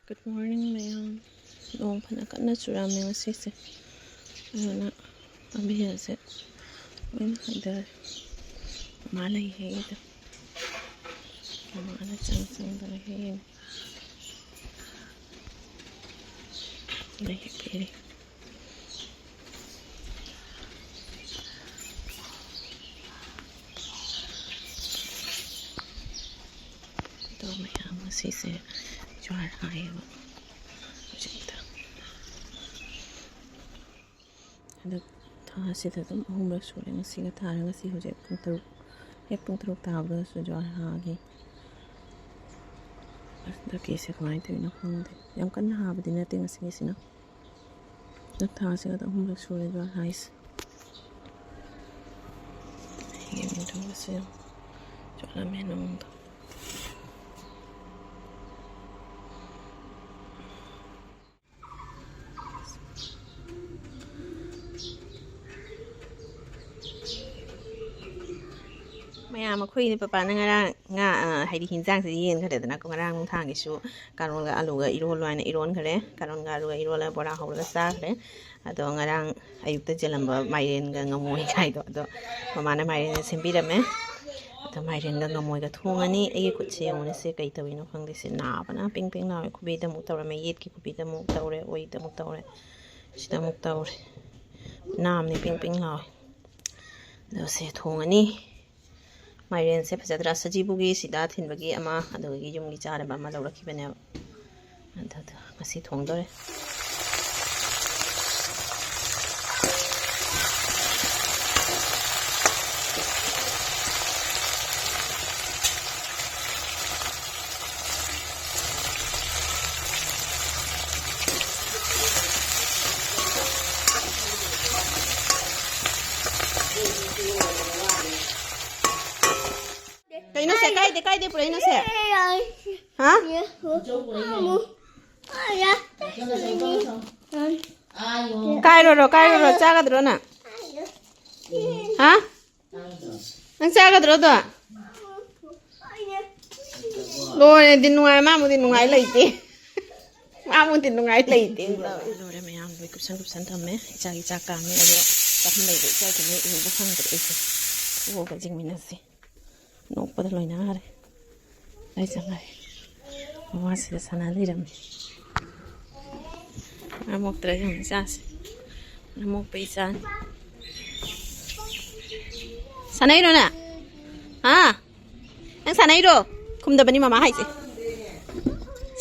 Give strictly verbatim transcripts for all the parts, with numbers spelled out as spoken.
Good morning, ꯃꯌꯥꯝ꯫ ꯅꯣꯡ ꯐꯅ ꯀꯟꯅ ꯆꯨꯔꯝꯃꯦ ꯉꯁꯤꯁꯦ, ꯑꯗꯨꯅ ꯄꯥꯝꯕꯤꯁꯦ ꯂꯣꯏꯅ ꯍꯩꯊꯔꯦ꯫ ꯃꯥ ꯂꯩ ꯍꯦꯛꯏꯗꯣ, ꯃꯃꯥꯅ ꯆꯪ ꯆꯪꯗꯅ ꯍꯦꯛꯏꯅꯦ꯫ ꯂꯩ ꯍꯦꯛꯄꯤꯔꯤ꯫ ꯑꯗꯣ ꯃꯌꯥꯝ, ꯉꯁꯤꯁꯦ ꯖ꯭ꯋꯥꯔ ꯍꯥꯏꯌꯦꯕ ꯍꯧꯖꯤꯛꯇ꯫ ꯍꯟꯗꯛ ꯊꯥꯁꯤꯗ ꯑꯗꯨꯝ ꯑꯍꯨꯝꯂꯛ ꯁꯨꯔꯦ, ꯉꯁꯤꯒ ꯊꯥꯔꯒ꯫ ꯉꯁꯤ ꯍꯧꯖꯤꯛ ꯄꯨꯡ ꯇꯔꯨꯛ, ꯍꯦꯛ ꯄꯨꯡ ꯇꯔꯨꯛ ꯇꯥꯕꯗꯁꯨ ꯖ꯭ꯋꯥꯔ ꯍꯥꯈꯤ꯫ ꯑꯁ, ꯍꯟꯗꯛꯀꯤꯁꯦ ꯀꯃꯥꯏꯅ ꯇꯧꯔꯤꯅꯣ ꯈꯪꯗꯦ꯫ ꯌꯥꯝ ꯀꯟꯅ ꯍꯥꯕꯗꯤ ꯅꯠꯇꯦ ꯉꯁꯤꯒꯤꯁꯤꯅ꯫ ꯍꯟꯗꯛ ꯊꯥꯁꯤꯗ ꯑꯍꯨꯝꯂꯛ ꯁꯨꯔꯦ ꯖ꯭ꯋꯥꯔ ꯍꯥꯏꯁꯦ꯫ ꯑꯩꯒꯤ ꯋꯤꯟꯗꯣꯒꯁꯦ ꯌꯥꯝ ꯆꯣꯠꯂꯝꯃꯦ ꯅꯣꯡꯗꯣ꯫ ꯃꯌꯥꯝ, ꯑꯩꯈꯣꯏꯅꯦ ꯄꯄꯥꯅ ꯉꯔꯥꯡ ꯉꯥ, ꯑ, ꯍꯥꯏꯗꯤ ꯍꯤꯟꯖꯥꯡꯁꯦ ꯌꯦꯟꯈ꯭ꯔꯦꯗꯅꯀꯣ꯫ ꯉꯔꯥꯡ ꯅꯨꯡꯊꯥꯡꯒꯤꯁꯨ ꯀꯥꯔꯣꯟꯒ ꯑꯂꯨꯒ ꯏꯔꯣꯜꯂꯣ ꯍꯥꯏꯅ ꯏꯔꯣꯟꯈ꯭ꯔꯦ꯫ ꯀꯥꯔꯣꯟꯒ ꯑꯂꯨꯒ ꯏꯔꯣꯜꯂꯒ ꯕꯣꯔꯥ ꯍꯧꯔꯒ ꯆꯥꯈ꯭ꯔꯦ꯫ ꯑꯗꯣ ꯉꯔꯥꯡ ꯑꯌꯨꯛꯇ ꯌꯦꯜꯂꯝꯕ ꯃꯥꯏꯔꯦꯟꯒ ꯉꯃꯣꯏ ꯀꯥꯏꯗꯣ, ꯑꯗꯣ ꯃꯃꯥꯅ ꯃꯥꯏꯔꯦꯟ ꯁꯦꯝꯕꯤꯔꯝꯃꯦ꯫ ꯑꯗꯣ ꯃꯥꯏꯔꯦꯟꯒ ꯉꯃꯣꯏꯒ ꯊꯣꯡꯉꯅꯤ꯫ ꯑꯩꯒꯤ ꯈꯨꯠꯁꯦ ꯌꯦꯡꯉꯨꯅꯦ, ꯁꯦ ꯀꯩ ꯇꯧꯔꯤꯅꯣ ꯈꯪꯗꯦ꯫ ꯁꯤ ꯅꯥꯕꯅ ꯄꯤꯡ ꯄꯤꯡ ꯂꯥꯎꯋꯦ꯫ ꯈꯨꯕꯤꯗ ꯑꯃꯨꯛ ꯇꯧꯔꯝꯃꯦ, ꯌꯦꯠꯀꯤ ꯈꯨꯕꯤꯗ ꯑꯃꯨꯛ ꯇꯧꯔꯦ, ꯑꯣꯏꯗ ꯑꯃꯨꯛ ꯇꯧꯔꯦ, ꯁꯤꯗ ꯑꯃꯨꯛ ꯇꯧꯔꯦ꯫ ꯅꯥꯝꯅꯤ ꯄꯤꯡ ꯄꯤꯡ ꯂꯥꯎꯋꯦ꯫ ꯑꯗꯣ ꯁꯦ ꯊꯣꯡꯉꯅꯤ꯫ ꯃꯥꯏꯔꯦꯟꯁꯦ ꯐꯖꯗ꯭ꯔꯥ? ꯁꯖꯤꯕꯨꯒꯤ ꯁꯤꯗ ꯊꯤꯟꯕꯒꯤ ꯑꯃ, ꯑꯗꯨꯗꯒꯤ ꯌꯨꯝꯒꯤ ꯆꯥꯅꯕ ꯑꯃ ꯂꯧꯔꯛꯈꯤꯕꯅꯦꯕ꯫ ꯑꯗꯨꯗꯣ ꯉꯁꯤ ꯊꯣꯡꯗꯣꯔꯦ꯫ ꯀꯩꯅꯣ ꯁꯦ? ꯀꯥꯏꯗꯦ, ꯀꯥꯏꯗꯦ ꯄꯨꯔꯛꯏꯅꯣ ꯁꯦ? ꯍꯥ? ꯀꯥꯏꯔꯣꯔꯣ, ꯀꯥꯏꯔꯣꯔꯣ, ꯆꯥꯒꯗ꯭ꯔꯣ ꯅꯪ? ꯍꯥ? ꯅꯪ ꯆꯥꯒꯗ꯭ꯔꯣ ꯑꯗꯣ? ꯂꯣꯏꯔꯦ, ꯗꯤꯟ ꯅꯨꯡꯉꯥꯏ, ꯃꯥꯕꯨꯗꯤ ꯅꯨꯡꯉꯥꯏ ꯂꯩꯇꯦ꯫ ꯃꯥꯃꯨꯛꯇꯤ ꯅꯨꯡꯉꯥꯏ ꯂꯩꯇꯦ꯫ ꯂꯣꯏꯔꯦ ꯃꯌꯥꯝ, ꯂꯣꯏ ꯀꯨꯞꯁꯟ ꯀꯨꯞꯁꯟ ꯊꯝꯃꯦ꯫ ꯏꯆꯥꯒꯤ ꯆꯥꯛ ꯀꯥꯝꯃꯦ꯫ ꯑꯗꯣ ꯆꯥꯛꯈꯨꯝ ꯂꯩꯕ ꯏꯆꯥꯒꯤ ꯂꯣꯏ ꯏꯔꯨꯕ ꯐꯪꯗ꯭ꯔꯦ ꯑꯩꯁꯦ꯫ ꯏꯔꯨꯒ ꯆꯤꯡꯃꯤꯟꯅꯁꯤ꯫ ꯅꯣꯛꯄꯗ ꯂꯣꯏꯅꯔꯦ꯫ ꯑꯩ ꯆꯪꯉꯛꯑꯦ꯫ ꯃꯃꯥꯁꯤꯗ ꯁꯥꯟꯅ ꯂꯩꯔꯝꯃꯤ꯫ ꯃꯔꯝ ꯃꯣꯛꯇ꯭ꯔꯦ ꯌꯦꯡꯉꯨ ꯏꯆꯥꯁꯦ꯫ ꯃꯔꯝ ꯃꯣꯛꯄ ꯏꯆꯥꯅꯤ꯫ ꯁꯥꯟꯅꯩꯔꯣ ꯅꯪ? ꯍꯥ? ꯅꯪ ꯁꯥꯟꯅꯩꯔꯣ? ꯈꯨꯝꯗꯕꯅꯤ ꯃꯃꯥ ꯍꯥꯏꯁꯦ꯫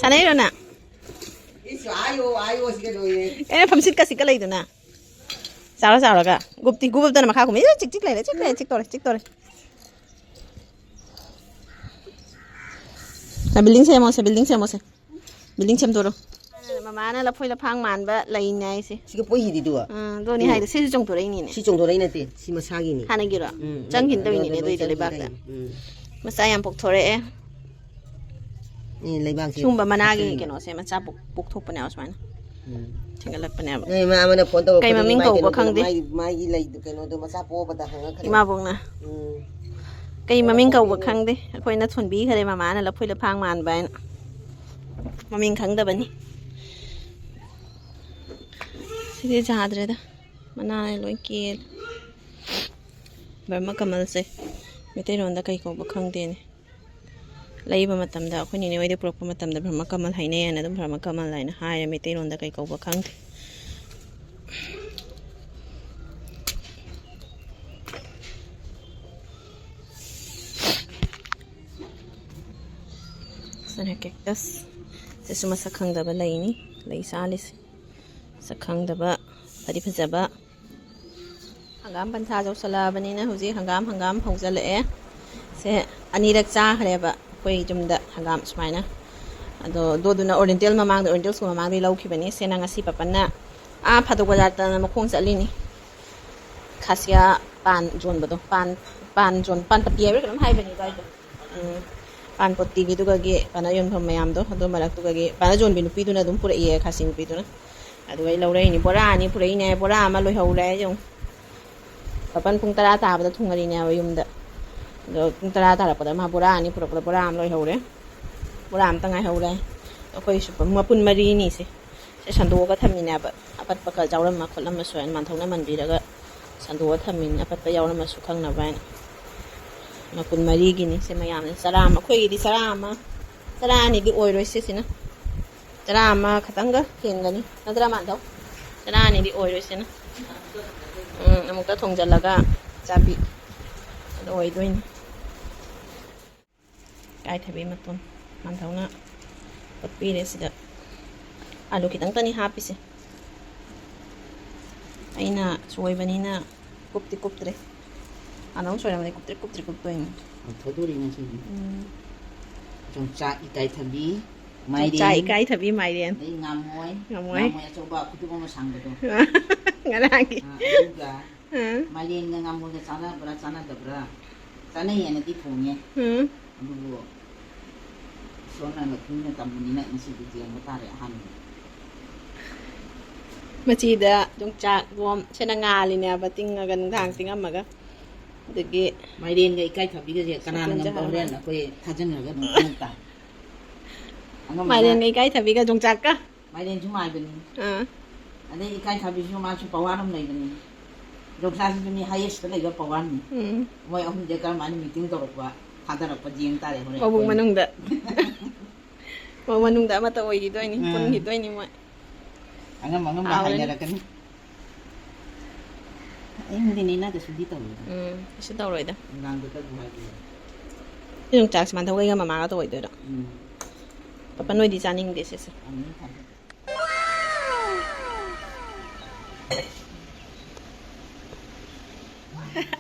ꯁꯥꯟꯅꯩꯔꯣ ꯅꯪ? ꯏꯁ, ꯑꯥꯌꯣ, ꯑꯥꯌꯣ, ꯁꯤꯒ ꯂꯣꯏꯔꯦ꯫ ꯑꯦ, ꯐꯝꯁꯤꯠꯀ ꯁꯤꯠꯀ ꯂꯩꯗꯅ꯫ ꯆꯥꯎꯔ ꯆꯥꯎꯔꯒ꯫ ꯒꯨꯞꯇꯤ, ꯒꯨꯞꯇꯅ ꯃꯈꯥ ꯀꯨꯝꯃꯤ꯫ ꯏ, ꯆꯤꯛ ꯆꯤꯛ ꯂꯩꯔꯦ, ꯆꯤꯛ ꯂꯩꯔꯦ, ꯆꯤꯛ ꯇꯧꯔꯦ, ꯆꯤꯛ ꯇꯧꯔꯦ꯫ ꯁꯦ, building ꯁꯦꯝꯃꯣꯁꯦ, building ꯁꯦꯝꯃꯣꯁꯦ꯫ Building ꯁꯦꯝꯗꯣꯔꯣ꯫ ꯃꯃꯥꯅ ꯂꯐꯣꯏ ꯂꯐꯥꯡ ꯃꯥꯟꯕ ꯂꯩꯅꯦ ꯍꯥꯏꯁꯦ꯫ ꯁꯤꯒ ꯄꯣꯏ ꯍꯤꯗꯤꯗꯨꯒ꯫ ꯎꯝ, ꯑꯗꯨꯅꯤ ꯎꯝ꯫ ꯍꯥꯏꯗꯣ, ꯁꯤꯁꯨ ꯆꯣꯡꯊꯣꯔꯛꯏꯅꯤꯅꯦ꯫ ꯁꯤ ꯆꯣꯡꯊꯣꯔꯛꯏ ꯅꯠꯇꯦ, ꯁꯤ ꯃꯁꯥꯒꯤꯅꯤ꯫ ꯍꯥꯟꯅꯒꯤꯔꯣ? ꯎꯝ, ꯆꯪꯈꯤꯅ ꯑꯗꯣ ꯇꯧꯔꯤꯅꯤꯅꯦ, ꯑꯗꯨ ꯑꯗꯨꯏꯗꯣ ꯆꯪꯈꯤꯅ ꯂꯩꯕꯥꯛꯇ꯫ ꯇꯧꯔꯤꯅꯤ꯫ ꯎꯝ꯫ ꯃꯆꯥ ꯌꯥꯝ ꯄꯣꯛꯊꯣꯔꯛꯑꯦ꯫ ꯑꯦ, ꯂꯩꯕꯥꯛꯁꯦ ꯁꯤꯒꯨꯝꯕ ꯃꯅꯥꯒꯤ ꯍꯥꯞꯆꯤꯟꯕ꯫ ꯀꯩꯅꯣꯁꯦ ꯃꯆꯥ ꯄꯣꯛ-, ꯄꯣꯛꯊꯣꯛꯄꯅꯦꯕ ꯁꯨꯃꯥꯏꯅ꯫ ꯎꯝ꯫ ꯊꯦꯡꯒꯠꯂꯛꯄꯅꯦꯕ꯫ ꯅꯣꯏ ꯏꯃꯥ ꯑꯃꯅ phone ꯇꯧꯔꯛꯄꯗꯗꯤ ꯀꯩ ꯃꯃꯤꯡ ꯃꯥꯏ ꯀꯧꯕ ꯀꯩꯅꯣꯗꯣ, ꯈꯪꯗꯦ꯫ ꯃꯥꯏ, ꯃꯥꯒꯤ ꯂꯩꯗꯣ, ꯀꯩꯅꯣꯗꯣ ꯃꯆꯥ ꯄꯣꯛꯑꯕꯗ ꯍꯪꯉꯛꯈ꯭ꯔꯦ꯫ ꯏꯃꯥꯕꯣꯛꯅ꯫ ꯎꯝ꯫ ꯀꯩ ꯃꯃꯤꯡ ꯀꯧꯕ ꯈꯪꯗꯦ꯫ ꯑꯩꯈꯣꯏꯅ ꯊꯣꯟꯕꯤꯈ꯭ꯔꯦ ꯃꯃꯥꯅ ꯂꯐꯣꯏ ꯂꯐꯥꯡ ꯃꯥꯟꯕ ꯍꯥꯏꯅ꯫ ꯃꯃꯤꯡ ꯈꯪꯗꯕꯅꯤ꯫ ꯁꯤꯗꯤ ꯌꯥꯗ꯭ꯔꯦꯗ꯫ ꯃꯅꯥꯅ ꯂꯣꯏ ꯀꯦꯜꯂꯦ꯫ ꯕ꯭ꯔꯍ꯭ꯃ ꯀꯃꯜꯁꯦ ꯃꯩꯇꯩꯂꯣꯟꯗ ꯀꯩ ꯀꯧꯕ ꯈꯪꯗꯦꯅꯦ꯫ ꯂꯩꯕ ꯃꯇꯝꯗ ꯑꯩꯈꯣꯏ ꯅꯦꯅꯦ ꯍꯣꯏꯗ ꯄꯨꯔꯛꯄ ꯃꯇꯝꯗ ꯕ꯭ꯔꯍ꯭ꯃ ꯀꯃꯜ ꯍꯥꯏꯅꯩ ꯍꯥꯏꯅ ꯑꯗꯨꯝ ꯕ꯭ꯔꯍ꯭ꯃ ꯀꯃꯜ ꯍꯥꯏꯅ ꯍꯥꯏꯔꯦ꯫ ꯃꯩꯇꯩꯂꯣꯟꯗ ꯀꯩ ꯀꯧꯕ ꯈꯪꯗꯦ꯫ ꯁꯤꯅ cactus꯫ ꯁꯤꯁꯨ ꯃꯁꯛ ꯈꯪꯗꯕ ꯂꯩꯅꯤ꯫ ꯂꯩ ꯁꯥꯠꯂꯤꯁꯦ꯫ ꯃꯁꯛ ꯈꯪꯗꯕ, ꯐꯗꯤ ꯐꯖꯕ꯫ ꯍꯪꯒꯥꯝ ꯄꯟꯊꯥ ꯌꯧꯁꯜꯂꯛꯑꯕꯅꯤꯅ ꯍꯧꯖꯤꯛ ꯍꯪꯒꯥꯝ, ꯍꯪꯒꯥꯝ ꯍꯧꯖꯜꯂꯛꯑꯦ꯫ ꯁꯦ ꯑꯅꯤꯔꯛ ꯆꯥꯈ꯭ꯔꯦꯕ ꯑꯩꯈꯣꯏ ꯌꯨꯝꯗ ꯍꯪꯒꯥꯝ ꯁꯨꯃꯥꯏꯅ꯫ ꯑꯗꯣ ꯗꯣꯗꯨꯅ Oriental ꯃꯃꯥꯡꯗ, Oriental School ꯃꯃꯥꯡꯗꯒꯤ ꯂꯧꯈꯤꯕꯅꯤ꯫ ꯁꯦ ꯅꯪ ꯉꯁꯤ ꯄꯥꯄꯟꯅ ꯑꯥ ꯐꯥꯗꯧ ꯕꯖꯥꯔ ꯇꯥꯟꯅ ꯃꯈꯣꯡ ꯆꯠꯂꯤꯅꯤ꯫ ꯈꯥꯁꯤꯌꯥ ꯄꯥꯟ ꯌꯣꯟꯕꯗꯣ, ꯄꯥꯟ, ꯄꯥꯟ ꯌꯣꯟ-, ꯄꯥꯟ ꯄꯠꯇꯤ ꯍꯥꯏꯕ꯭ꯔꯥ ꯀꯩꯅꯣꯝ ꯍꯥꯏꯕꯅꯤ ꯑꯗꯨꯋꯥꯏꯗꯣ꯫ ꯎꯝ, ꯄꯥꯟ ꯄꯣꯠꯇꯤꯒꯤꯗꯨꯒꯒꯤ ꯄꯥꯅ ꯌꯣꯟꯐꯝ ꯃꯌꯥꯝꯗꯣ, ꯑꯗꯨ ꯃꯔꯛꯇꯨꯒꯒꯤ ꯄꯥꯅ ꯌꯣꯟꯕꯤ ꯅꯨꯄꯤꯗꯨꯅ ꯑꯗꯨꯝ ꯄꯨꯔꯛꯏꯌꯦ, ꯈꯥꯁꯤ ꯅꯨꯄꯤꯗꯨꯅ꯫ ꯑꯗꯨꯒ ꯑꯩ ꯂꯧꯔꯛꯏꯅꯤ, ꯕꯣꯔꯥ ꯑꯅꯤ ꯄꯨꯔꯛꯏꯅꯦ, ꯕꯣꯔꯥ ꯑꯃ ꯂꯣꯏꯍꯧꯔꯦ꯫ ꯌꯦꯡꯉꯨ, ꯄꯥꯄꯟ ꯄꯨꯡ ꯇꯔꯥ ꯇꯥꯕꯗ ꯊꯨꯡꯉꯔꯤꯅꯦꯕ ꯌꯨꯝꯗ꯫ ꯑꯗꯣ ꯄꯨꯡ ꯇꯔꯥ ꯇꯥꯔꯛꯄꯗ ꯃꯥ ꯕꯣꯔꯥ ꯑꯅꯤ ꯄꯨꯔꯛꯄꯗ ꯕꯣꯔꯥ ꯑꯃ ꯂꯣꯏꯍꯧꯔꯦ, ꯕꯣꯔꯥ ꯑꯃꯇ ꯉꯥꯏꯍꯧꯔꯦ꯫ ꯑꯩꯈꯣꯏꯁꯨ ꯃꯄꯨꯟ ꯃꯔꯤꯅꯤꯁꯦ꯫ ꯁꯦ ꯁꯟꯗꯣꯛꯑꯒ ꯊꯝꯃꯤꯅꯦꯕ꯫ ꯑꯄꯠꯄ ꯈꯔ ꯌꯥꯎꯔꯝꯃ ꯈꯣꯠꯂꯝꯃꯁꯨ ꯍꯥꯏꯅ ꯃꯥꯟꯊꯧꯅ ꯃꯟꯕꯤꯔꯒ ꯁꯟꯗꯣꯛꯑ ꯊꯝꯃꯤꯅꯦ, ꯑꯄꯠꯄ ꯌꯥꯎꯔꯝꯃꯁꯨ ꯈꯪꯅꯕ ꯍꯥꯏꯅ꯫ ꯃꯄꯨꯟ ꯃꯔꯤꯒꯤꯅꯤ ꯁꯦ ꯃꯌꯥꯝꯅ ꯆꯔꯥ ꯑꯃ, ꯑꯩꯈꯣꯏꯒꯤꯗꯤ ꯆꯔꯥ ꯑꯃ, ꯆꯔꯥ ꯑꯅꯤꯗꯤ ꯑꯣꯏꯔꯣꯏ ꯁꯤꯁꯤꯅ꯫ ꯆꯔꯥ ꯑꯃ ꯈꯛꯇꯪꯒ ꯍꯦꯟꯒꯅꯤ ꯅꯠꯇ꯭ꯔꯥ ꯃꯥꯟꯊꯧ? ꯆꯔꯥ ꯑꯅꯤꯗꯤ ꯑꯣꯏꯔꯣꯏ ꯁꯤꯅ꯫ ꯎꯝ, ꯑꯃꯨꯛꯇ ꯊꯣꯡꯖꯤꯜꯂꯒ ꯆꯥꯕꯤ ꯑꯗꯨ ꯑꯣꯏꯗꯣꯏꯅꯤ꯫ ꯏꯀꯥꯏꯊꯕꯤ ꯃꯇꯣꯟ ꯃꯥꯟꯊꯧꯅ ꯀꯣꯠꯄꯤꯔꯦ ꯁꯤꯗ꯫ ꯑꯂꯨ ꯈꯤꯇꯪꯇꯅꯤ ꯍꯥꯞꯄꯤꯁꯦ꯫ ꯑꯩꯅ ꯁꯣꯏꯕꯅꯤꯅ ꯀꯨꯞꯇꯤ ꯀꯨꯞꯇ꯭ꯔꯦ꯫ ꯃꯥꯟꯊꯧꯅ ꯁꯣꯏꯔꯝꯃꯗꯤ ꯀꯨꯞꯇ꯭ꯔꯤ ꯀꯨꯞꯇ꯭ꯔꯤ ꯀꯨꯞꯇꯣꯏꯅꯤ꯫ ꯍꯥꯎꯊꯗꯣꯔꯤ ꯉꯁꯤꯗꯤ꯫ ꯎꯝ꯫ ꯌꯣꯡꯆꯥꯛ ꯏꯀꯥꯏꯊꯕꯤ, ꯃꯥꯏꯔꯦꯟ, ꯌꯣꯡꯆꯥꯛ ꯏꯀꯥꯏꯊꯕꯤ, ꯃꯥꯏꯔꯦꯟ꯫ ꯑꯗꯩ ꯉꯥꯃꯣꯏ, ꯉꯥꯃꯣꯏ꯫ ꯉꯥꯃꯣꯏ ꯑꯆꯧꯕ ꯈꯨꯇꯨꯞ ꯑꯃ ꯁꯥꯡꯕꯗꯣ꯫ ꯉꯔꯥꯡꯒꯤ꯫ ꯑꯥ, ꯑꯗꯨꯒ ꯑꯥ꯫ ꯃꯥꯏꯔꯦꯟꯒ ꯉꯥꯃꯣꯏꯒ ꯆꯥꯟꯅꯕ꯭ꯔꯥ ꯆꯥꯟꯅꯗꯕ꯭ꯔꯥ? ꯆꯥꯅꯩꯌꯦꯅꯗꯤ ꯊꯣꯡꯉꯦ꯫ ꯎꯝ꯫ ꯑꯗꯨꯕꯨ ꯏꯁꯣꯔꯅ ꯂꯛꯁꯃꯤꯅ ꯇꯝꯕꯅꯤꯅ ꯉꯁꯤꯗꯤ ꯌꯦꯡꯕ ꯇꯥꯔꯦ ꯑꯍꯥꯟꯕꯗ꯫ ꯃꯆꯤꯗ ꯌꯣꯡꯆꯥꯛ ꯕꯣꯝ ꯁꯤꯅ ꯉꯥꯜꯂꯤꯅꯦꯕ, ꯇꯤꯡꯉꯒ, ꯅꯨꯡꯗꯥꯡ ꯇꯤꯡꯉꯝꯃꯒ꯫ ꯑꯗꯒꯤ ꯃꯥꯏꯔꯦꯟꯒ ꯏꯀꯥꯏꯊꯕꯤꯒꯁꯦ ꯀꯅꯥꯅ ꯁꯒꯣꯜꯁꯦ ꯉꯝꯕ ꯍꯥꯟꯅ ꯍꯣꯔꯦꯟ ꯑꯩꯈꯣꯏ ꯊꯥꯖꯟꯈ꯭ꯔꯒ ꯑꯗꯨꯝ ꯈꯪ ꯇꯥꯔꯦ꯫ ꯑꯉꯝꯕꯅ ꯃꯥꯏꯔꯦꯟꯒ ꯏꯀꯥꯏꯊꯕꯤꯒ ꯌꯣꯡꯆꯥꯛꯀ꯫ ꯃꯥꯏꯔꯦꯟꯁꯨ ꯃꯥꯏꯕꯅꯤ꯫ ꯑꯥ꯫ ꯑꯗꯩ ꯏꯀꯥꯏꯊꯕꯤꯁꯨ ꯃꯥꯁꯨ ꯄꯋꯥꯔ ꯑꯃ ꯂꯩꯕꯅꯤ꯫ ꯌꯣꯡꯆꯥꯛꯁꯤꯁꯨ ꯃꯤ ꯍꯥꯏꯌꯦꯁꯇ ꯂꯩꯕ ꯄꯋꯥꯔꯅꯤ꯫ ꯎꯝ꯫ ꯃꯣꯏ ꯑꯍꯨꯝꯁꯦ ꯀꯔꯝꯍꯥꯏꯅ ꯃꯤꯇꯤꯡ ꯇꯧꯔꯛꯄ, ꯊꯥꯗꯔꯛꯄ ꯌꯦꯡ ꯇꯥꯔꯦ ꯍꯣꯔꯦꯟ ꯃꯕꯨꯛ ꯑꯩꯈꯣꯏꯅ꯫ ꯃꯅꯨꯡꯗ꯫ ꯃꯕꯨꯛ ꯃꯅꯨꯡꯗ ꯑꯃꯠꯇ ꯑꯣꯏꯈꯤꯗꯣꯏꯅꯤ, ꯎꯝ꯫ ꯄꯨꯟꯈꯤꯗꯣꯏꯅꯤ ꯃꯣꯏ꯫ ꯑꯉꯝ ꯑꯉꯝꯕ ꯍꯥꯎꯔꯅꯤ꯫ ꯍꯥꯏꯅꯔꯛꯀꯅꯤ꯫ ꯑꯩꯉꯣꯟꯗꯗꯤ ꯅꯦꯅꯥ ꯀꯩꯁꯨꯗꯤ ꯇꯧꯔꯣꯏꯗ꯫ ꯎꯝ, ꯀꯩꯁꯨ ꯇꯧꯔꯣꯏꯗ꯫ ꯅꯨꯡꯗꯥꯡꯗꯇꯕꯨ ꯍꯥꯏꯕꯤꯌꯨ꯫ ꯌꯣꯡꯆꯥꯛꯁꯦ ꯃꯥꯟꯊꯧꯒꯩꯒ ꯃꯃꯥꯒ ꯇꯧ ꯑꯣꯏꯗꯣꯏꯔꯣ? ꯎꯝ꯫ ꯄꯥꯄꯥ ꯅꯣꯏꯗꯤ ꯆꯥꯅꯤꯡꯗꯦ ꯁꯤꯁꯦ꯫ ꯑꯃꯨꯛ ꯊꯝꯃꯦ꯫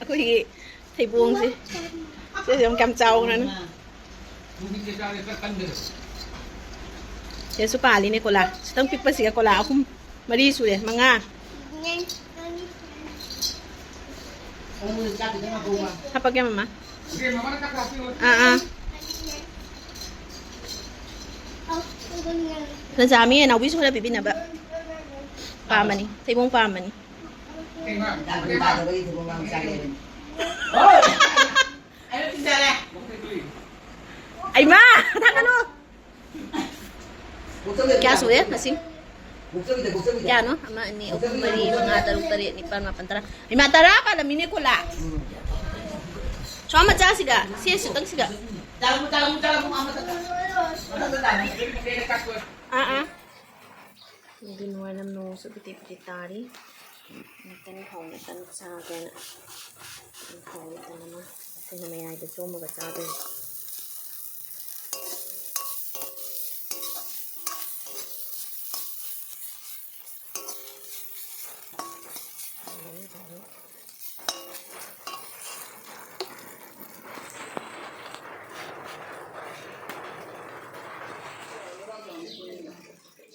ꯑꯩꯈꯣꯏꯒꯤ ꯊꯩꯕꯣꯡꯁꯦ꯫ ꯁꯤꯁꯦ ꯌꯦꯡꯉꯨ ꯀꯌꯥꯝ ꯆꯥꯎꯈ꯭ꯔꯦꯅ꯫ ꯁꯤꯗꯁꯨ ꯄꯥꯜꯂꯤꯅꯦ ꯀꯣꯂꯥ꯫ ꯈꯤꯇꯪ ꯄꯤꯛꯄꯁꯤꯒ ꯀꯣꯂꯥ ꯑꯍꯨꯝ, ꯃꯔꯤ ꯁꯨꯔꯦ, ꯃꯉꯥ꯫ ꯍꯥꯄꯛꯀꯦ ꯃꯃꯥ꯫ ꯑꯥ, ꯑꯥ꯫ ꯅꯆꯥ ꯃꯤ ꯅꯥꯎꯕꯤꯁꯨ ꯈꯔ ꯄꯤꯕꯤꯅꯕ꯫ ꯄꯥꯝꯕꯅꯤ, ꯊꯩꯕꯣꯡ ꯄꯥꯝꯕꯅꯤ꯫ ꯑꯩꯃꯥ, ꯊꯥꯡꯒꯅꯨ꯫ ꯀꯌꯥ ꯁꯨꯔꯦ ꯃꯁꯤꯡ? ꯀꯌꯥꯅꯣ? ꯑꯃ, ꯑꯅꯤ, ꯑꯍꯨꯝ, ꯃꯔꯤ, ꯃꯉꯥ, ꯇꯔꯨꯛ, ꯇꯔꯦꯠ, ꯅꯤꯄꯥꯜ, ꯃꯥꯄꯜ, ꯇꯔꯥ꯫ ꯏꯃꯥ, ꯇꯔꯥ ꯄꯥꯜꯂꯝꯃꯤꯅꯦ ꯀꯣꯂꯥ꯫ ꯁꯣꯝ ꯃꯆꯥꯁꯤꯒ, ꯁꯤ ꯁꯤꯇꯪꯁꯤꯒ꯫ ꯑꯥ, ꯑꯥ꯫ ꯑꯗꯨ ꯅꯨꯡꯉꯥꯏꯅ ꯅꯣꯡꯁꯨ ꯄꯤꯇꯤ ꯄꯤꯇꯤ ꯇꯥꯔꯤ꯫ ꯇꯟ ꯍꯧꯅ ꯇꯟ ꯆꯥꯒꯦꯅ꯫ ꯇꯟ ꯍꯧꯅ ꯇꯟ ꯑꯃ ꯑꯩꯈꯣꯏꯅ ꯃꯌꯥꯏꯗ ꯆꯣꯝꯃꯒ ꯆꯥꯗꯣꯏꯅꯤ꯫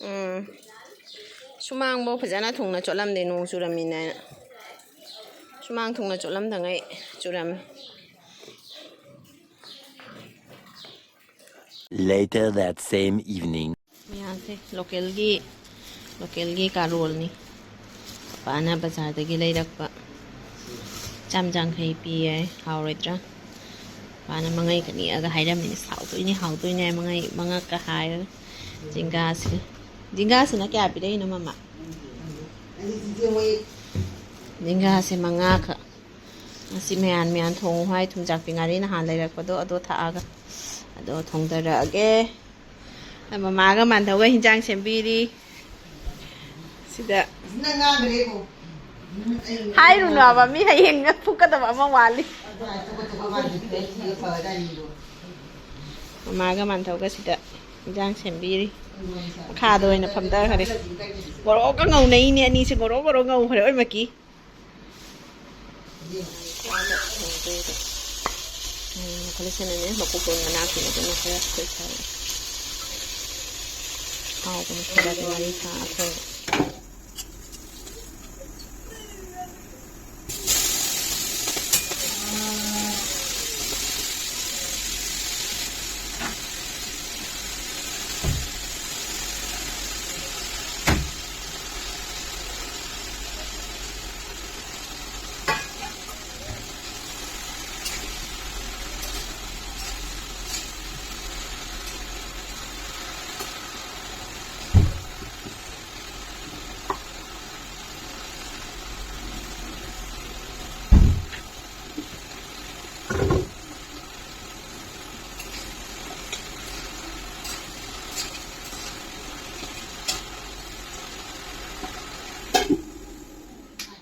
ꯎꯝ꯫ ꯁꯨꯃꯥꯡꯐꯧ ꯐꯖꯅ ꯊꯨꯡꯅ ꯆꯣꯠꯂꯝꯗꯦ, ꯅꯣꯡ ꯆꯨꯔꯝꯃꯤꯅꯦꯅ꯫ ꯁꯨꯃꯥꯡ ꯊꯨꯡꯅ ꯆꯣꯠꯂꯝꯗꯉꯩ ꯆꯨꯔꯝꯃꯤ꯫ Later that same evening. ꯃꯌꯥꯝꯁꯦ ꯂꯣꯀꯦꯜꯒꯤ, ꯂꯣꯀꯦꯜꯒꯤ ꯀꯥꯔꯣꯜꯅꯤ꯫ ꯄꯥꯅ ꯕꯖꯥꯔꯗꯒꯤ ꯂꯩꯔꯛꯄ꯫ ꯆꯥꯝ ꯌꯥꯡꯈꯩ ꯄꯤꯌꯦ꯫ ꯍꯥꯎꯔꯣꯏꯗ꯭ꯔꯥ? ꯄꯥꯅ ꯃꯉꯩꯒ ꯅꯦꯛꯑꯒ ꯍꯥꯏꯔꯝꯃꯤꯅꯦ, "ꯍꯥꯎꯗꯣꯏꯅꯦ, ꯍꯥꯎꯗꯣꯏꯅꯦ", ꯃꯉꯩ ꯃꯉꯛꯀ ꯍꯥꯏꯔꯒ꯫ ꯖꯤꯡꯒꯥꯁꯦ, ꯖꯤꯡꯒꯥꯁꯤꯅ ꯀꯌꯥ ꯄꯤꯔꯛꯏꯅꯣ, ꯃꯃꯥ? ꯖꯤꯡꯒꯥꯁꯦ ꯃꯉꯥꯈꯛ꯫ ꯉꯁꯤ ꯃꯌꯥꯟ ꯃꯌꯥꯟ ꯊꯣꯡꯉꯨ ꯍꯥꯏ, ꯊꯨꯝꯖꯥꯛꯄꯤ ꯉꯥꯔꯤ ꯅꯍꯥꯟ ꯂꯩꯔꯛꯄꯗꯣ, ꯑꯗꯣ ꯊꯥꯛꯑꯒ꯫ ꯑꯗꯣ ꯊꯣꯡꯗꯔꯛꯑꯒꯦ꯫ ꯃꯃꯥꯒ ꯃꯥꯟꯗꯧꯒ ꯍꯤꯟꯖꯥꯡ ꯁꯦꯝꯕꯤꯔꯤ꯫ ꯁꯤꯗ ꯍꯥꯏꯔꯨꯅꯣꯕ, ꯃꯤ ꯍꯌꯦꯡ ꯐꯨꯛꯀꯗꯕ ꯑꯃ ꯋꯥꯠꯂꯤ꯫ ꯃꯃꯥꯒ ꯃꯥꯟꯗꯧꯒ ꯁꯤꯗ ꯍꯤꯟꯖꯥꯡ ꯁꯦꯝꯕꯤꯔꯤ꯫ ꯃꯈꯥꯗ ꯑꯣꯏꯅ ꯐꯝꯊꯈꯔꯦ꯫ ꯉꯧꯔꯣꯛꯀ ꯉꯧꯅꯩꯅꯦ ꯑꯅꯤꯁꯦ, ꯉꯧꯔꯣꯛ ꯉꯧꯔꯣꯛ ꯉꯧꯈ꯭ꯔꯦ ꯑꯣꯏꯃꯛꯀꯤ꯫ ꯈꯣꯂꯤꯁꯅꯅꯦ ꯃꯀꯣꯛꯇꯣꯟ ꯃꯅꯥꯛꯀꯤꯅꯦ ꯑꯗꯨꯅ ꯈꯔ ꯑꯩꯈꯣꯏ ꯐꯔꯦ꯫ ꯍꯥꯎꯕꯅꯤ ꯈꯔ ꯉꯥꯔꯤ ꯊꯥꯛꯑ ꯊꯣꯡꯕ꯫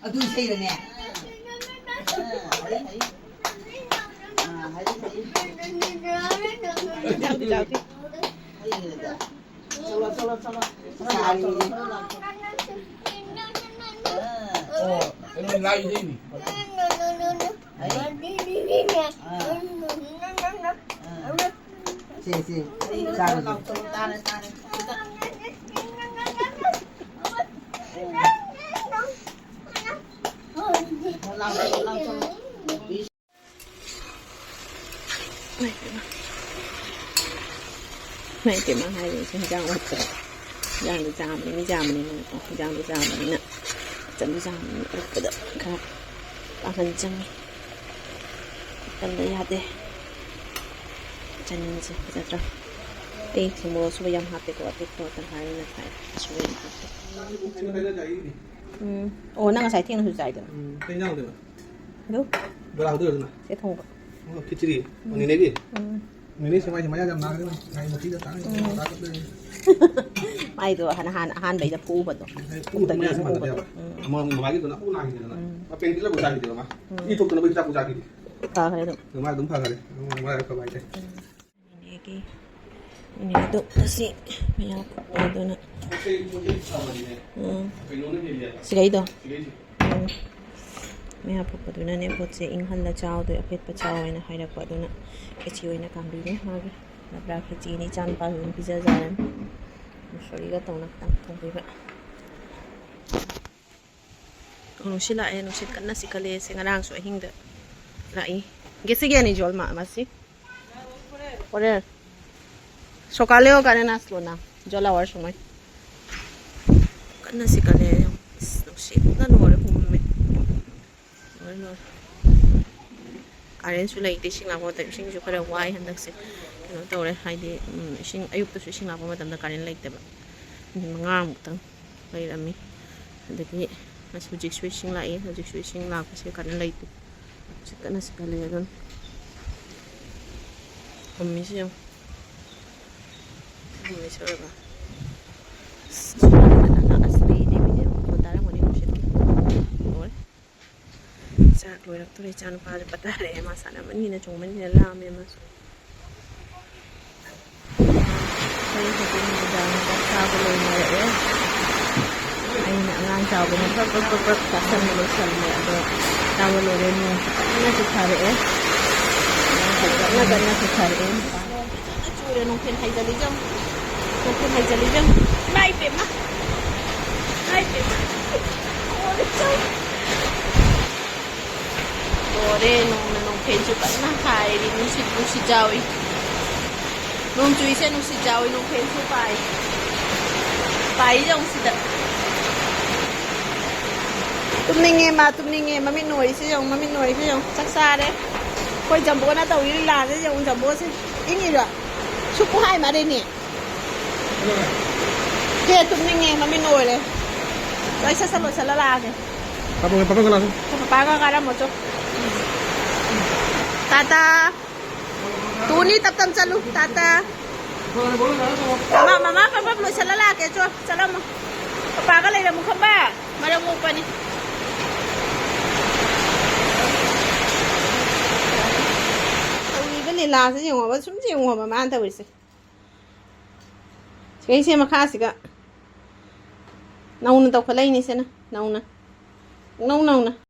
ꯑꯗꯨ ꯏꯁꯩꯔꯅꯦ? ꯑꯥ, ꯍꯩ, ꯍꯩ꯫ ꯑꯥ, ꯍꯩ, ꯍꯩ꯫ ꯆꯥꯎꯗꯦ, ꯆꯥꯎꯗꯦ꯫ ꯍꯩ ꯍꯩꯗ꯫ ꯆꯠꯂꯣ, ꯆꯠꯂꯣ, ꯆꯠꯂꯣ꯫ ꯁꯥꯔꯤꯅꯦ꯫ ꯑꯥ꯫ ꯑꯣ, ꯀꯩꯅꯣ, ꯂꯥꯏ ꯏꯁꯩꯅꯤ꯫ ꯍꯩ꯫ ꯑꯥ꯫ ꯑꯥ꯫ ꯁꯦ, ꯁꯦ꯫ ꯍꯩ, ꯆꯥꯔꯁꯤ꯫ ꯂꯥꯎ, ꯆꯠꯂꯣ, ꯇꯥꯔꯦ, ꯇꯥꯔꯦ꯫ ꯁꯤꯗ꯫ ꯏꯃꯥꯏ ꯄꯦꯝꯃ ꯍꯥꯏꯔꯤꯁꯦ ꯍꯤꯟꯖꯥꯡ ꯑꯣꯠꯄꯗ꯫ ꯍꯤꯟꯖꯥꯡꯗꯣ ꯆꯥꯝꯕꯅꯤ, ꯃꯤ ꯆꯥꯝꯕꯅꯤꯅꯀꯣ꯫ ꯍꯤꯟꯖꯥꯡꯗꯣ ꯆꯥꯝꯕꯅꯤꯅ, ꯃꯆꯟꯗꯣ ꯆꯥꯝꯕꯅꯤꯅ ꯑꯣꯠꯄꯗ ꯈꯔ ꯄꯥꯡꯒꯟ ꯆꯪꯉꯤ꯫ ꯇꯟꯗ ꯌꯥꯗꯦ꯫ ꯆꯅꯤꯡꯁꯦ ꯐꯖꯗ꯭ꯔꯥ? ꯑꯩ ꯊꯨꯝ ꯃꯣꯔꯣꯛ ꯑꯁꯨꯕ ꯌꯥꯝ ꯍꯥꯞꯄꯦꯀꯣ, ꯑꯄꯤꯛꯄ ꯇꯪꯈꯥꯏ ꯑꯣꯏꯅ ꯊꯥꯏ꯫ ꯑꯁꯨꯕ ꯌꯥꯝ ꯍꯥꯞꯄꯦ꯫ ꯎꯝ꯫ ꯑꯣ, ꯅꯪ ꯉꯁꯥꯏ ꯊꯦꯡꯅꯁꯨ ꯆꯥꯏꯗꯅ꯫ ꯎꯝ, ꯀꯩ ꯏꯟꯖꯥꯡ ꯑꯣꯏꯗꯣꯏꯕ? ꯑꯗꯨ? ꯕꯣꯔꯥ ꯍꯧꯗꯣꯏꯔꯣ ꯑꯗꯨꯅ? ꯁꯦ ꯊꯣꯡꯕ꯫ ꯑꯣ, ꯈꯦꯆ꯭ꯔꯤ? ꯎꯝ꯫ ꯅꯦꯅꯦꯒꯤ? ꯎꯝ꯫ ꯅꯦꯅꯦ ꯁꯦ ꯃꯥꯏꯁꯦ ꯃꯌꯥ ꯌꯥꯝ ꯅꯥꯒ꯭ꯔꯦ, ꯃꯥꯏ ꯃꯨꯊꯤꯗ ꯇꯥꯡꯉꯦ, ꯎꯝ꯫ ꯇꯥꯡꯈꯠꯂꯦ꯫ ꯃꯥꯏꯗꯣ ꯍꯥꯟꯅ, ꯍꯥꯟꯅ ꯑꯍꯥꯟꯕꯩꯗ ꯐꯨꯕꯗꯣ꯫ ꯑꯩ ꯄꯨꯛꯇꯒꯤ ꯃꯌꯥ ꯁꯨꯝ ꯎꯕꯗꯣ꯫ ꯍꯟꯊꯗꯦꯕ꯫ ꯎꯝ꯫ ꯑꯃ ꯃꯃꯥꯒꯤꯗꯨꯅ ꯑꯃꯨꯛ ꯅꯥꯈꯤꯗꯅ꯫ ꯎꯝ꯫ ꯃꯥ ꯄꯦꯟꯀꯤꯂꯔꯕꯨ ꯆꯥꯈꯤꯗꯦꯕ ꯃꯥ꯫ ꯎꯝ꯫ ꯏ ꯊꯣꯛꯇꯅꯕꯒꯤ ꯍꯤꯗꯥꯛꯄꯨ ꯆꯥꯈꯤꯗꯦ꯫ ꯐꯈ꯭ꯔꯦ ꯑꯗꯨꯝ꯫ ꯑꯗꯨ ꯃꯥ ꯑꯗꯨꯝ ꯐꯈ꯭ꯔꯦ꯫ ꯑꯗꯨꯝ ꯃꯔꯥꯏꯕꯛ ꯐꯕ ꯍꯥꯏꯇꯥꯔꯦ꯫ ꯎꯝ꯫ ꯏꯅꯦꯒꯤ, ꯏꯅꯦꯗꯣ ꯉꯁꯤ ꯃꯌꯥ ꯐꯨꯛꯄ ꯑꯗꯨꯅ꯫ ꯄꯣꯠ ꯆꯩ, ꯄꯣꯠ ꯆꯩ ꯐꯕꯅꯤꯅꯦ꯫ ꯎꯝ꯫ ꯀꯩꯅꯣꯅ ꯍꯦꯜꯂꯦꯕ꯫ ꯁꯤꯒꯩꯗꯣ? ꯁꯤꯒꯩꯁꯦ꯫ ꯎꯝ꯫ ꯃꯌꯥ ꯐꯨꯛꯄꯗꯨꯅꯅꯦ ꯄꯣꯠꯁꯦ ꯏꯪꯍꯜꯂ ꯆꯥꯎꯗꯣꯏ, ꯑꯄꯦꯠꯄ ꯆꯥꯎ ꯍꯥꯏꯅ ꯍꯥꯏꯔꯛꯄ ꯑꯗꯨꯅ ꯈꯦꯆꯤ ꯑꯣꯏꯅ ꯀꯥꯝꯕꯤꯔꯦ ꯃꯥꯒꯤ꯫ ꯂꯕ꯭ꯔꯥ ꯈꯦꯆꯤꯅꯤ, ꯏꯆꯥꯅꯨꯄꯥꯁꯨ ꯑꯗꯨꯝ ꯄꯤꯖꯖꯔꯅꯤ꯫ ꯃꯨꯁꯣꯔꯤꯒ ꯇꯧꯅ ꯈꯤꯇꯪ ꯊꯣꯡꯕꯤꯕ꯫ ꯅꯨꯡꯁꯤꯠ ꯂꯥꯛꯑꯦ, ꯅꯨꯡꯁꯤꯠ ꯀꯟꯅ ꯁꯤꯠꯀꯠꯂꯦ꯫ ꯁꯤ ꯉꯔꯥꯡꯁꯨ ꯑꯍꯤꯡꯗ ꯂꯥꯛꯏ꯫ ꯒꯦꯁꯤꯒꯦꯅꯤ ꯖꯣꯜ ꯃꯥ ꯃꯁꯤ꯫ ꯍꯣꯔꯦꯟ꯫ ꯁꯣꯀꯥꯂꯦ ꯀꯥꯔꯦꯟ ꯑꯁꯂꯣꯅ꯫ ꯖꯣꯜ ꯑꯋꯥꯔ ꯁꯨꯃꯥꯏ꯫ ꯀꯟꯅ ꯁꯤꯠꯀꯠꯂꯦ꯫ ꯑꯁ, ꯅꯨꯡꯁꯤꯠꯅ ꯂꯣꯏꯔꯦ, ꯍꯨꯝꯃꯦ꯫ ꯂꯣꯏꯔꯦ, ꯂꯣꯏꯔꯦ꯫ ꯀꯥꯔꯦꯟꯁꯨ ꯂꯩꯇꯦ, ꯏꯁꯤꯡ ꯂꯥꯛꯄ ꯃꯇꯝ꯫ ꯏꯁꯤꯡꯁꯨ ꯈꯔ ꯋꯥꯏ ꯍꯟꯗꯛꯁꯦ꯫ ꯀꯩꯅꯣ ꯇꯧꯔꯦ, ꯍꯥꯏꯗꯤ, ꯎꯝ, ꯏꯁꯤꯡ ꯑꯌꯨꯛꯇꯁꯨ ꯏꯁꯤꯡ ꯂꯥꯛꯄ ꯃꯇꯝꯗ ꯀꯥꯔꯦꯟ ꯂꯩꯇꯦꯕ꯫ ꯅꯨꯃꯤꯠ ꯃꯉꯥꯃꯨꯛꯇꯪ ꯂꯩꯔꯝꯃꯤ꯫ ꯑꯗꯒꯤ ꯉꯁꯤ, ꯍꯧꯖꯤꯛꯁꯨ ꯏꯁꯤꯡ ꯂꯥꯛꯏ꯫ ꯍꯧꯖꯤꯛꯁꯨ ꯏꯁꯤꯡ ꯂꯥꯛꯄꯁꯦ ꯀꯔꯦꯟ ꯂꯩꯇꯦ꯫ ꯅꯨꯡꯁꯤꯠ ꯀꯟꯅ ꯁꯤꯠꯀꯜꯂꯦ ꯑꯗꯨꯅ꯫ ꯍꯨꯝꯃꯤꯁꯦ ꯌꯦꯡꯉꯨ꯫ ꯍꯨꯝꯃꯤꯁꯦ ꯑꯣꯏꯕ꯫ ꯑꯁ, ꯑꯁ, ꯂꯩꯅꯦ, ꯃꯤꯅꯦ꯫ ꯃꯈꯣꯟ ꯇꯥꯔꯝꯒꯅꯤ ꯅꯨꯡꯁꯤꯠꯀꯤ꯫ ꯆꯥꯛ ꯂꯣꯏꯔꯛꯇꯣꯔꯦ, ꯏꯆꯥꯅꯨꯄꯥꯁꯨ ꯄꯣꯊꯥꯔꯛꯑꯦ, ꯃꯥ ꯁꯥꯟꯅꯃꯟꯒꯤꯅ ꯆꯣꯡꯃꯟꯒꯤꯅ ꯂꯥꯝꯃꯦ ꯃꯥꯁꯨ꯫ ꯑꯩꯈꯣꯏ ꯍꯧꯖꯤꯛ ꯅꯨꯃꯤꯗꯥꯡ ꯆꯥꯛ ꯆꯥꯕ ꯂꯣꯏꯅꯔꯛꯑꯦ꯫ ꯑꯩꯅ ꯑꯉꯥꯡ ꯆꯥꯎꯕꯅ ꯄ꯭ꯔꯞ ꯄ꯭ꯔꯞ ꯄ꯭ꯔꯞ ꯄ꯭ꯔꯞ ꯆꯥꯁꯟꯕ ꯂꯣꯏꯁꯜꯂꯦ꯫ ꯑꯗꯣ ꯆꯥꯕ ꯂꯣꯏꯔꯦ꯫ ꯅꯣꯡꯁꯨ ꯀꯟꯅ ꯆꯨꯊꯔꯛꯑꯦ꯫ ꯅꯣꯡꯁꯨ ꯀꯟꯅ ꯀꯟꯅ ꯆꯨꯊꯔꯛꯑꯦ꯫ ꯀꯟꯅ ꯆꯨꯔꯦ꯫ ꯅꯨꯡꯊꯤꯜ ꯍꯩꯖꯜꯂꯤꯁꯦ ꯌꯦꯡꯉꯨ꯫ ꯅꯨꯡꯊꯤꯜ ꯍꯩꯖꯜꯂꯤꯁꯦ ꯌꯦꯡꯉꯨ꯫ ꯏꯃꯥꯏ ꯄꯦꯝꯃ! ꯏꯃꯥꯏ ꯄꯦꯝꯃ! ꯂꯣꯏꯔꯦ꯫ ꯂꯣꯏꯔꯦ, ꯅꯣꯡꯅ ꯅꯣꯡꯐꯦꯟꯁꯨ ꯀꯟꯅ ꯍꯥꯏꯔꯤ, ꯅꯨꯡꯁꯤꯠ, ꯅꯨꯡꯁꯤꯠ ꯌꯥꯎꯏ꯫ ꯅꯣꯡ ꯆꯨꯏꯁꯦ ꯅꯨꯡꯁꯤꯠ ꯌꯥꯎꯏ, ꯅꯣꯡꯐꯦꯟꯁꯨ ꯄꯥꯏ꯫ ꯄꯥꯏ ꯌꯦꯡꯉꯨ ꯁꯤꯗ꯫ ꯇꯨꯝꯅꯤꯡꯉꯦ ꯃꯥ, ꯇꯨꯝꯅꯤꯡꯉꯦ꯫ ꯃꯃꯤꯠ ꯅꯣꯏꯔꯤꯁꯦ ꯌꯦꯡꯉꯨ, ꯃꯃꯤꯠ ꯅꯣꯏꯔꯤꯁꯦ ꯌꯦꯡꯉꯨ꯫ ꯆꯥꯛ ꯆꯥꯔꯦ꯫ ꯑꯩꯈꯣꯏ ꯖꯝꯕꯣꯅ ꯇꯧꯔꯤ ꯂꯤꯂꯥꯁꯦ ꯌꯦꯡꯉꯨ, ꯖꯝꯕꯣꯁꯦ꯫ ꯏꯪꯉꯤꯔꯣ? ꯁꯨꯛ ꯍꯥꯏ ꯃꯥꯜꯂꯦꯅꯦ꯫ ꯍꯦ, ꯇꯨꯝꯅꯤꯡꯉꯦ, ꯃꯃꯤꯠ ꯅꯣꯏꯔꯦ꯫ ꯑꯩ ꯁꯠ ꯁꯠ ꯂꯣꯏꯁꯜꯂ ꯂꯥꯛꯑꯒꯦ꯫ ꯄꯥꯄꯥꯒ, ꯄꯥꯄꯥꯒ ꯂꯥꯛꯑꯣ꯫ ꯑꯩꯈꯣꯏ ꯄꯥꯄꯥꯒ ꯀꯥꯔꯝꯃꯣ ꯆꯣ꯫ ꯇꯥꯇꯥ꯫ ꯇꯨꯅꯤ ꯇꯞ ꯇꯞ ꯆꯠꯂꯨ꯫ ꯇꯥꯇꯥ꯫ ꯃꯃꯥ, ꯃꯃꯥ ꯄꯞ ꯄꯞ ꯂꯣꯏꯁꯜꯂ ꯂꯥꯛꯀꯦ ꯆꯣ꯫ ꯆꯠꯂꯝꯃꯣ꯫ ꯄꯄꯥꯒ ꯂꯩꯔꯝꯃꯨ ꯈꯪꯕ꯫ ꯃꯔꯝ ꯃꯣꯛꯄꯅꯤ꯫ ꯇꯧꯔꯤꯕ ꯂꯤꯂꯥꯁꯦ ꯌꯦꯡꯉꯣꯕ, ꯁꯨꯝ ꯌꯦꯡꯉꯣꯕ ꯃꯥꯅ ꯇꯧꯔꯤꯁꯦ꯫ ꯁꯤꯒꯩꯁꯦ ꯃꯈꯥꯁꯤꯒ ꯅꯧꯅ ꯇꯧꯈꯠꯂꯛꯏꯅꯤ ꯁꯤꯅ꯫ ꯅꯧꯅ꯫ ꯅꯧ ꯅꯧꯅ꯫